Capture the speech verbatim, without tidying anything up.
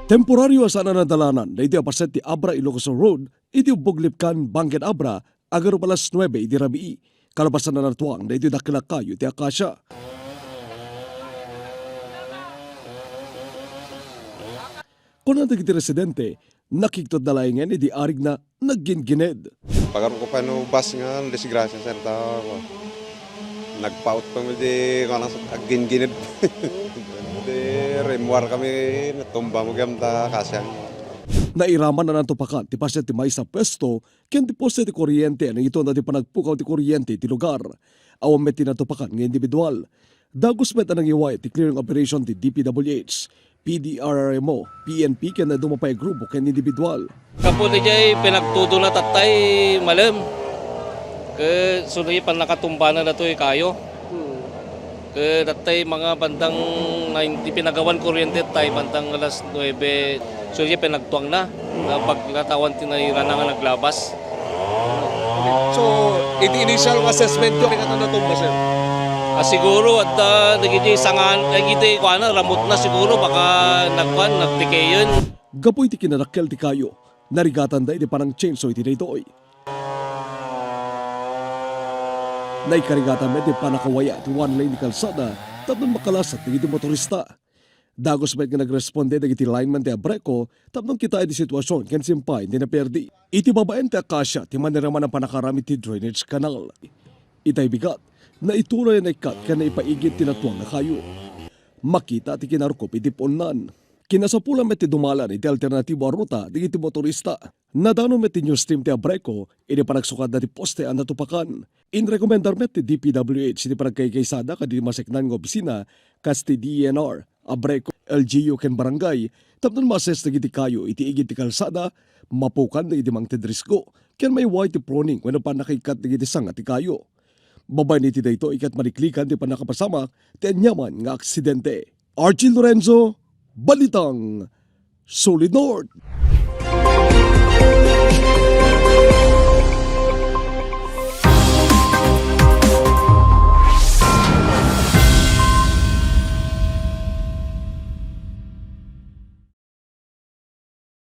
Temporario a saan a nadalanan daytoy a paset ti Abra Ilocos Road iti Ubbog Lipcan, Bangked Abra, agarup alas nuebe iti rabii. Kalpasan a natuang daytoy dakkel a kayo ti akasia. Kuna dagiti residente, nakigtotda laengen idi arigna nagginggined. Pagarupko pay no bus nga disgrasya, sir, ta nagpaut kami di, ano, agginggined. Di rimmuar kami, natumba met gayam ta kasian. Nairaman a natupakan ti paset ti maysa a puesto ken ti poste ti kuryente a nangituna ti panagpukaw ti kuryente iti lugar. Awan met ti natupakan nga individual. Dagus met a nangiwayat ti clearing operation ti D P W H, P D R R M O, P N P ken dadduma pay a grupo ken individual. Gapu daydiay pinagtudona tattay, malem. Ket suli pannakatumbana datoy kayo. Ket tattay mga bandang nine, ti pinagawan kuryente tattay bandang alas nuebe, suli pinagtuangna. Nga paglatawan ti nairana nga naglabas. So, iti initial nga assessment yo, kano natumba, sir? Ah, siguro, adda dagiti sangan, dagiti kuana, ramutna siguro, baka nagkuan, nagtikeyen. Gapu iti kinadakkel ti kayo, narigatanda iti panang-chainsaw iti daytoy. Naikarigatan met ti pannakawaya ti one lane ti kalsada tapno makalasat dagiti motorista. Dagus met nga nagresponde dagiti lineman ti Abreco tapno kitaen ti situasion ken simpaen ti naperdi. Iti babaen ti akasia ti maniraman a pannakaram iti drainage canal. Itay bigat, naitulay a naikkat ken naipaigid ti natuang a kayo. Makita ti kinarukop iti puonnan. Kinasapula met ti dumalan iti alternatibo a ruta dagiti motorista. Nadano met ti news team ti Abreco idi panagsukadna ti poste a natupakan. Inrekomendar met ti D P W H ti panagkaykaysada kadagiti maseknan nga opisina kas ti D E N R, Abreco, L G U ken barangay tapno ma-assess dagiti kayo iti igid ti kalsada, mapukan dagiti mangted risgo, ken maiway ti pruning wenno pannakaikkat dagiti sanga ti kayo. Babaen iti daytoy ket maliklikan ti pannakapasamak ti aniaman nga aksidente. Archie Lorenzo, Balitang Solid North.